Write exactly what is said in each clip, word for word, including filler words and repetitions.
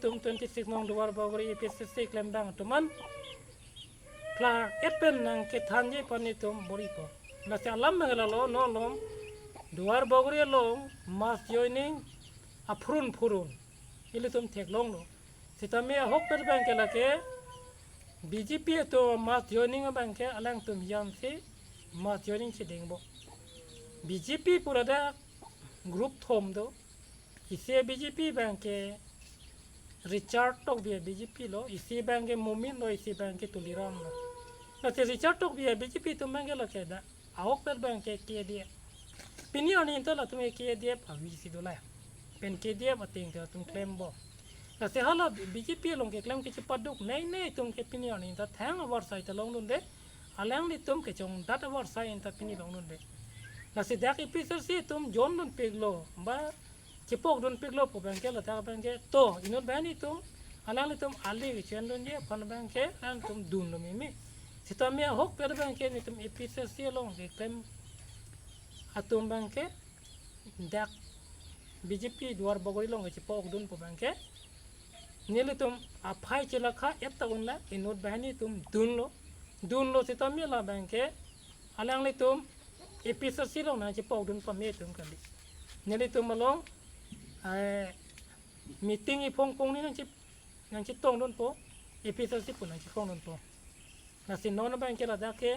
atum twenty six nong Duar Bagori A P H L C klembang atum an klar et pen nangkethanji aphan itum bor-ipo. Lasi alam abang lalo, non along Duar Bagori along mass joining aphurun phurun ilitum theklonglo. Sitame ahokpet abang ke lake B J P atum mass joining abang ke alangtum jam si mass joining chedengpo. B J P pura dak group thom do. Isi B J P abang ke Richard Tokbi B J P lo, isi abang ke Momin lo, isi abang ke Tuliram lo. Lasi Richard Tokbi B J P atum abang ke lake dak ahokpet abang ke K D F. Pini arni ta latum ke K D F avi si dolang. Pen K D F ateng ta latum klembom. Lasi hala B J P along keklem kechepaduk nei nei atum ke pini arni ta thang avarsai ta longdunde. Alanglitum kechongdat avarsai ta pini longdunde. Lasi dak A P H L C atum jondunpiklo, ba chepokdunpiklo pu abang ke ladak abang ke to, inut banghini atum, alanglitum ali kechendunji aphan abang ke alangtum dunlo meme. Sitame ahokpet abang ke nelitum A P H L C along keklem atum abang ke dak B J P Duar Bagori along kechepokdun pu abang ke nelitum aphai chelakha et ta unla, inut banghini atum dunlo. Dunlo sitame la abang ke alanglitum A P H L C along nangchepokdun pame atum kali. Nelitum along, eh, meeting iphongphong ni nangche, nangchetongdunpo, A P H L C pu nangchekrongdunpo. Lasi non abang ke ladak ke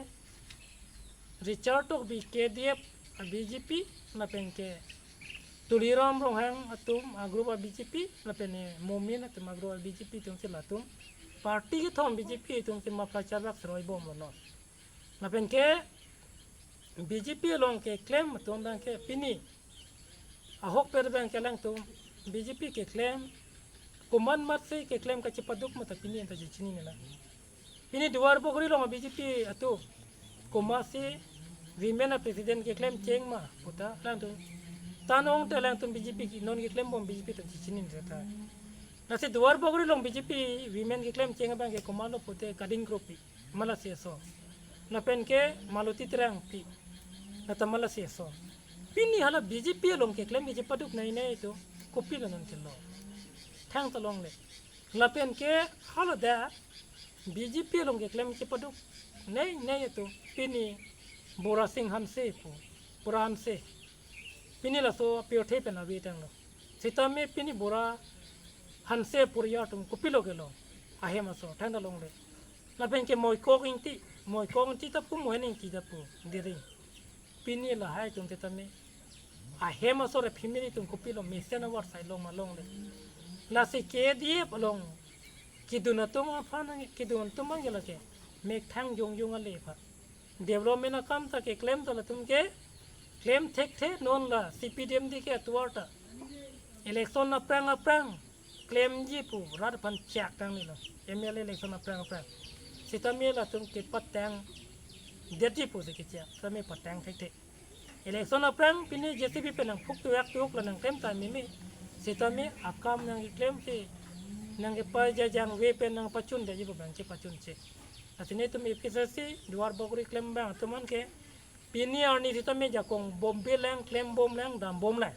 Richard Tokbi K D F a B J P, lapen ke Tuliram Ronghang atum a group a B J P, lapen ke Momin atum a group a B J P atum si latum party kethom B J P atum si mapla charbak seroibomlo non. Lapen ke B J P along keklem atum abang ke pini ahokpet abang ke alangtum B J P keklem komat mat si keklem kachepaduk ma ta pini anta chechinine lang. Pini Duar Bagori along B J P atum komatsi women a president keklem cheng ma pu ta alangtum, ta non te alangtum B J P ke non keklembom B J P ta chechinine ta. Lasi Duar Bagori along B J P women keklem cheng abang ke komatlo pute Kading Kropi, Malasi aso. Lapen ke Maloti Terangpi, lata Malasi aso. Pini hala B J P along keklem kechepaduk nei nei atum kopilo non kelo? Thang ta longle. Lapen ke hala dak B J P along keklem kechepaduk nei nei atum pini Bora Sing Hanse pu, Bora Hanse. Pini laso apirthe pen avi tanglo. Sitame pini Bora Hanse poriya atum kopilo kelo? Ahem aso, thang ta longle. Lapen ke Moikok Ingti, Moikok Ingti ta pu, Mohen Ingti ta pu, Dering. Pini lahai atum sitame ahem aso re family atum kopilo, mesen avarsai long ma longle? Lasi K D F along kedun atum aphan, kedun atum abang ke lake mekthang jongjong ale aphan. Development akam ta keklem ta latum keklem thekthe, non la C P D M D ke atovar ta election aphrang aphrang klemji pu rat aphan chak tangnelo, M L A election aphrang aphrang. Sitame latum kepatang detji pusi kechak, sitame patang thekthe. Election aphrang pini J C B pen nangphuk tuak tuak la nangklem ta meme. Sitame akam nangkeklem si, nangkepajajangve pen nangpachundetji pu abang chepachunche. Lasi nelitum A P H L C Duar Bagori klembang atum an ke pini arni sitame jakong bombe lang, klembom lang, dambom lang.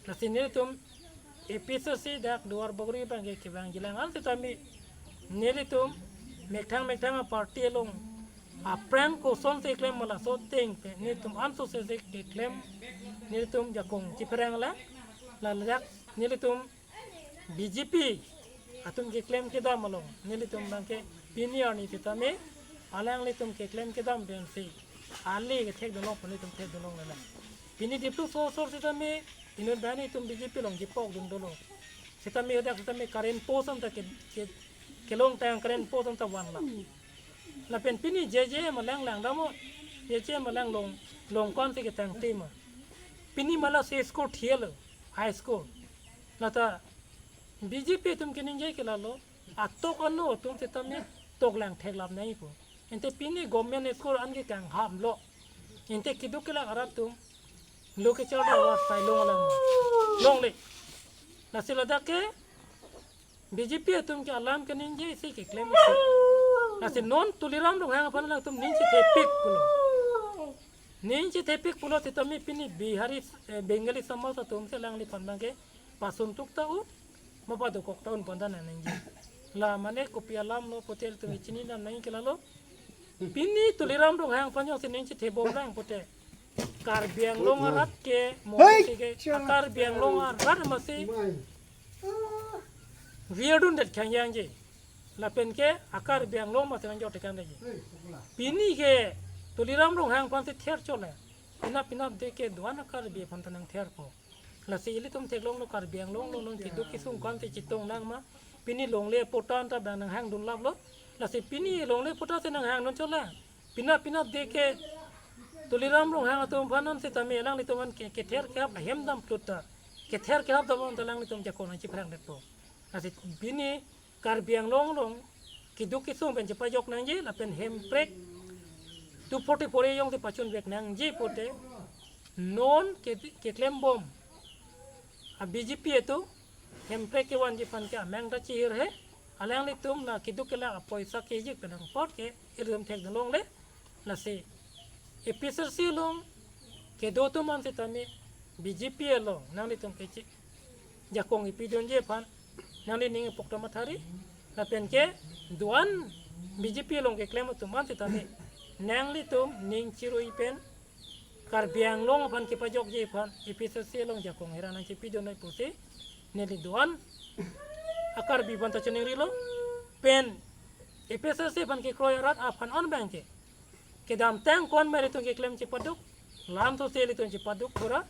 Lasi nelitum A P H L C dak Duar Bagori abang ke kevangji lang an sitame nelitum mekthang mekthang a party along aphrang kosonsi keklem ma laso ateng pen nelitum anso sese keklem, nelitum jakong chipherang lang. Ladak nelitum B J P atum keklem kedam along nelitum abang ke pini arni sitame alanglitum keklem kedam pensi ali kethekdunlong pu nelitum thekdunlongle lang. Pini Diphu sohor sitame inut banghini atum B J P along chepokdun dolo. Sitame hadak sitame current post anta ke, ke, kelongtang, current post anta vanlo. Lapen pini J J M alang langdamnon, J J M alang long, long konsi ketangte ma. Pini Malasi school thilo, high school. Lata B J P atum keningje ke lalo, atok ano atum sitame toklang theklap nangji pu. Ante pini government school an ke kanghamlo. Ante keduk kelak arat atum lo kecharli avarsai long alam longle. Lasi ladak ke B J P atum ke alam keningje si keklem si. Lasi non Tuliram Ronghang aphan alangtum ning chethepik pulo. Ning chethepik pulo sitame pini Bihari, eh, Bengali samaj atum si alangliphan abang ke pasuntuk ta un. mapa dokok ta un pon ta nang nangji. La mane kopi alam lo pote ilitum chini nam nangji ke lalo. Pini Tuliram Ronghang aphan jongsi ning chethebom lang pote, Karbi Anglong arat ke mo Hei! Ke a Karbi Anglong arat masi virdun det khangjangji. Lapen ke a Karbi Anglong masi nangjok tekang detji. Pini ke Tuliram Ronghang aphansi ther chole. Pinap pinap de ke do-an a Karbi aphan ta nangtherpo. Lasi ilitum theklonglo Karbi Anglong along keduk kesung aphansi chetong nang ma. Pini longle patta ta bang nanghangdun laplo. Lasi pini longle patta si nanghangdun chole. Pinap pinap de ke Tuliram Ronghang atum aphan an sitame alanglitum an ke kether kehap ahem dam plut ta, kether kehap dam ta alanglitum jakong nangchiphrang detpo. Lasi pini Karbi Anglong along keduk kesung pen chepajok nangji lapen hemprek two forty-four A jongsi pachun vek nangji pote non ke keklembom a B J P atum hemprek kevanji aphan ke amang ta chihir he, alanglitum la keduk kelak apoisa kejik pen apot ke ilitum thekdun longle. Lasi A P H L C along kedo atum an sitame B J P along nanglitum kechi jakong ipidunji aphan nangli ning ipok ta mathari. Lapen ke do-an B J P along keklem atum an sitame nanglitum ning chirui pen Karbi Anglong aphan kepajokji aphan A P H L C along jakong hera nangchipidun noi pusi neli do-an a Karbi aphan ta chiningrilo. Pen A P H L C aphan kekroi arat aphan an abang ke kedamtang ko-an ma ilitum keklem chepaduk, lam thotsi ilitum chepaduk thura,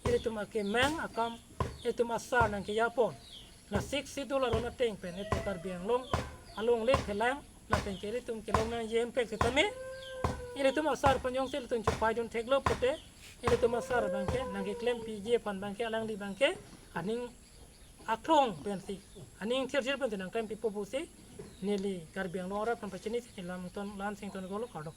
ilitum akemang akam, ilitum asar nangkejapon. La Sixth Schedule aron ateng pen ilitum Karbi Anglong alongle phelang lapen ke ilitum kelong nangji hemprek sitame ilitum asar aphan jongsi ilitum chepaidun theklo pote, ilitum asar abang ke nangkeklempiji aphan abang ke alangli abang ke aning aklong pensi, aning thirthir pensi nangklempipo pusi neli Karbi Anglong arat aphan pachinisi neli Lamington Lansington Golok kardom.